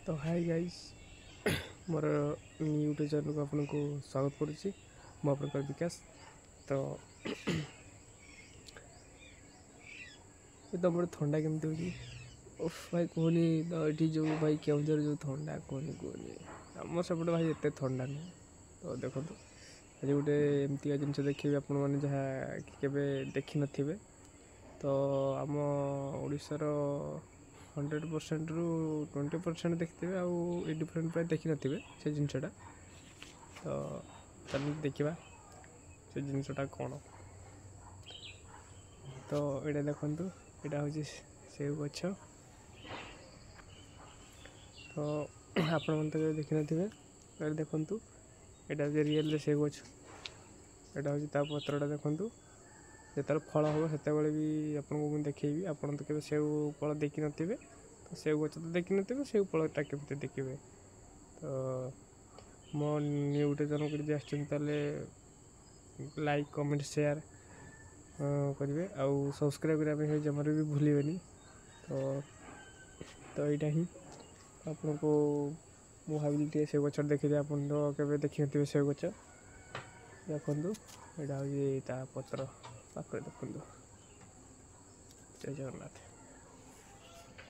ତ high guys, ମୋର YouTube ଚ୍ୟାନେଲ୍କୁ ଆପଣଙ୍କୁ ସ୍ୱାଗତ କରୁଛି। ମୁଁ ଆପଣଙ୍କର ବିକାଶ। ତ ଏ ତମର ଥଣ୍ଡା କେମିତି ହେଉଛି? ଓଫ୍ ଭାଇ, କୁହନି। ତ ଏଠି ଯେଉଁ ଭାଇ କେଉଁଝର ଯେଉଁ ଥଣ୍ଡା, କୁହନି କୁହନି। ଆମ ସେପଟେ ଭାଇ ଏତେ ଥଣ୍ଡା ନୁହେଁ। ତ ଦେଖନ୍ତୁ, ଆଜି ଗୋଟେ ଏମିତିକା ଜିନିଷ ଦେଖିବେ ଆପଣମାନେ ଯାହା କେବେ ଦେଖିନଥିବେ। ତ ଆମ ଓଡ଼ିଶାର 100%ରୁ 20% ଦେଖିଥିବେ ଆଉ 80% ପ୍ରାୟ ଦେଖିନଥିବେ ସେ ଜିନିଷଟା। ତ ଚାଲନ୍ତୁ ଦେଖିବା ସେ ଜିନିଷଟା କ'ଣ। ତ ଏଇଟା ଦେଖନ୍ତୁ, ଏଇଟା ହେଉଛି ସେଉ ଗଛ। ତ ଆପଣମାନେ ତ କେବେ ଦେଖିନଥିବେ। ଏଇଟା ଦେଖନ୍ତୁ, ଏଇଟା ହେଉଛି ରିଏଲ୍ରେ ସେଉ ଗଛ। ଏଇଟା ହେଉଛି ତା ପତ୍ରଟା। ଦେଖନ୍ତୁ, ଯେତେବେଳେ ଫଳ ହେବ ସେତେବେଳେ ବି ଆପଣଙ୍କୁ ମୁଁ ଦେଖେଇବି। ଆପଣ ତ କେବେ ସେଉ ଫଳ ଦେଖିନଥିବେ, ତ ସେଉ ଗଛ ତ ଦେଖିନଥିବେ, ସେଉ ଫଳଟା କେମିତି ଦେଖିବେ? ତ ମୋ ନ୍ୟୁ ୟୁଟ୍ୟୁବ୍ ଚ୍ୟାନେଲ୍କୁ ଯଦି ଆସିଛନ୍ତି, ତାହେଲେ ଲାଇକ୍, କମେଣ୍ଟ, ସେୟାର କରିବେ ଆଉ ସବସ୍କ୍ରାଇବ୍ କରିବା ପାଇଁ ଜମାରୁ ବି ଭୁଲିବେନି। ତ ଏଇଟା ହିଁ ଆପଣଙ୍କୁ ମୁଁ ଭାବିଲି ଟିକେ ସେଉ ଗଛ ଦେଖିଦିଏ। ଆପଣ ତ କେବେ ଦେଖିନଥିବେ ସେଉ ଗଛ। ଦେଖନ୍ତୁ, ଏଇଟା ହେଉଛି ତା ପତ୍ର ପାଖରେ ଦେଖନ୍ତୁ। ଜୟ ଜଗନ୍ନାଥ।